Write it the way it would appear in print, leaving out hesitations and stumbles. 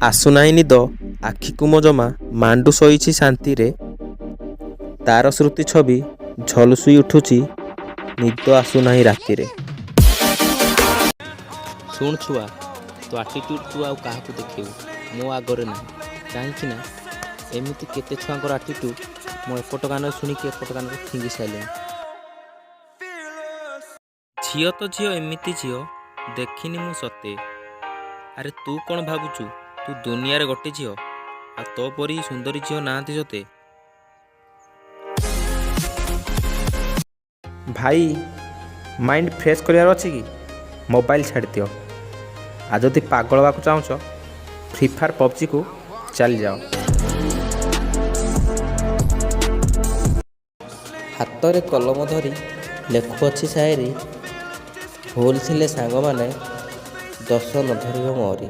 ଆସୁନାହିଁ ନିଦ ଆଖିକୁ ମୋ ଜମା, ମାଣ୍ଡୁ ଶୋଇଛି ଶାନ୍ତିରେ। ତାର ଶ୍ରୁତି ଛବି ଝଲସି ଉଠୁଛି, ନିଦ ଆସୁନାହିଁ ରାତିରେ। ଶୁଣ ଛୁଆ, ତୋ ଆଟିଟ୍ୟୁଡ଼ ତୁ ଆଉ କାହାକୁ ଦେଖେଇବୁ, ମୋ ଆଗରେ ନାହିଁ। କାହିଁକି ନା ଏମିତି କେତେ ଛୁଆଙ୍କର ଆଟିଟ୍ୟୁଡ଼ ମୁଁ ଏପଟ କାନରେ ଶୁଣିକି ଏପଟ କାନରେ ଫିଙ୍ଗି ସାରିଲିଣି। ଝିଅ ତ ଝିଅ, ଏମିତି ଝିଅ ଦେଖିନି ମୁଁ ସତେ। ଆରେ ତୁ କ'ଣ ଭାବୁଛୁ ତୁ ଦୁନିଆରେ ଗୋଟେ ଝିଅ, ଆଉ ତୋ ପରି ସୁନ୍ଦରୀ ଝିଅ ନାହାନ୍ତି ସତେ? ଭାଇ, ମାଇଣ୍ଡ ଫ୍ରେଶ୍ କରିବାର ଅଛି କି ମୋବାଇଲ ଛାଡ଼ିଦିଅ। ଆଉ ଯଦି ପାଗଳ ହେବାକୁ ଚାହୁଁଛ, ଫ୍ରି ଫାୟାର୍ ପବଜିକୁ ଚାଲିଯାଅ। ହାତରେ କଲମ ଧରି ଲେଖୁଅଛି ସାଏରୀ, ଭୁଲ ଥିଲେ ସାଙ୍ଗମାନେ ଦୋଷ ନ ଧରିବ ମୋରି।